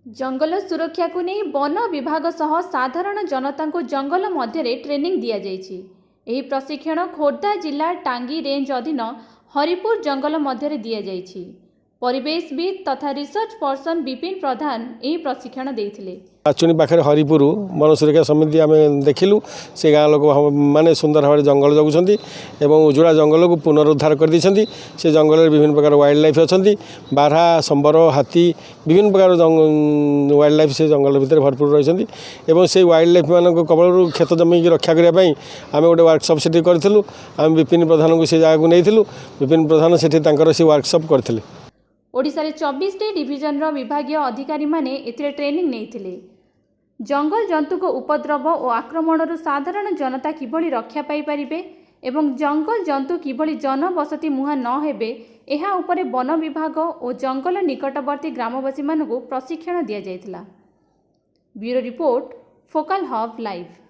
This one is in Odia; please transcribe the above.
ଜଙ୍ଗଲ ସୁରକ୍ଷାକୁ ନେଇ ବନ ବିଭାଗ ସହ ସାଧାରଣ ଜନତାଙ୍କୁ ଜଙ୍ଗଲ ମଧ୍ୟରେ ଟ୍ରେନିଂ ଦିଆଯାଇଛି। ଏହି ପ୍ରଶିକ୍ଷଣ ଖୋର୍ଦ୍ଧା ଜିଲ୍ଲା ଟାଙ୍ଗୀ ରେଞ୍ଜ ଅଧୀନ ହରିପୁର ଜଙ୍ଗଲ ମଧ୍ୟରେ ଦିଆଯାଇଛି। ପରିବେଶବିତ୍ ତଥା ରିସର୍ଚ୍ଚ ପର୍ସନ ବିପିନ ପ୍ରଧାନ ଏହି ପ୍ରଶିକ୍ଷଣ ଦେଇଥିଲେ। ଆଚୁଣି ପାଖରେ ହରିପୁର ବନ ସୁରକ୍ଷା ସମିତି ଆମେ ଦେଖିଲୁ। ସେ ଗାଁ ଲୋକ ମାନେ ସୁନ୍ଦର ଭାବରେ ଜଙ୍ଗଲ ଜଗୁଛନ୍ତି ଏବଂ ଉଜୁଡ଼ା ଜଙ୍ଗଲକୁ ପୁନରୁଦ୍ଧାର କରିଦେଇଛନ୍ତି। ସେ ଜଙ୍ଗଲରେ ବିଭିନ୍ନ ପ୍ରକାର ୱାଇଲ୍ଡ ଲାଇଫ୍ ଅଛନ୍ତି। ବାରହା, ସମ୍ବର, ହାତୀ, ବିଭିନ୍ନ ପ୍ରକାର ୱାଇଲ୍ଡ ଲାଇଫ୍ ସେ ଜଙ୍ଗଲ ଭିତରେ ଭରପୁର ରହିଛନ୍ତି ଏବଂ ସେଇ ୱାଇଲ୍ଡ ଲାଇଫ୍ ମାନଙ୍କ କବଳରୁ କ୍ଷେତ ଜମିକି ରକ୍ଷା କରିବା ପାଇଁ ଆମେ ଗୋଟେ ୱାର୍କସପ୍ ସେଠି କରିଥିଲୁ। ଆମେ ବିପିନ ପ୍ରଧାନଙ୍କୁ ସେ ଜାଗାକୁ ନେଇଥିଲୁ। ବିପିନ ପ୍ରଧାନ ସେଠି ତାଙ୍କର ସେ ୱାର୍କସପ୍ କରିଥିଲେ। ଓଡ଼ିଶାରେ 24ଟି ଡିଭିଜନର ବିଭାଗୀୟ ଅଧିକାରୀମାନେ ଏଥିରେ ଟ୍ରେନିଂ ନେଇଥିଲେ। ଜଙ୍ଗଲ ଜନ୍ତୁଙ୍କ ଉପଦ୍ରବ ଓ ଆକ୍ରମଣରୁ ସାଧାରଣ ଜନତା କିଭଳି ରକ୍ଷା ପାଇପାରିବେ ଏବଂ ଜଙ୍ଗଲ ଜନ୍ତୁ କିଭଳି ଜନବସତି ମୁହାଁ ନ ହେବେ, ଏହା ଉପରେ ବନ ବିଭାଗ ଓ ଜଙ୍ଗଲ ନିକଟବର୍ତ୍ତୀ ଗ୍ରାମବାସୀମାନଙ୍କୁ ପ୍ରଶିକ୍ଷଣ ଦିଆଯାଇଥିଲା। Bureau report, focal hub live.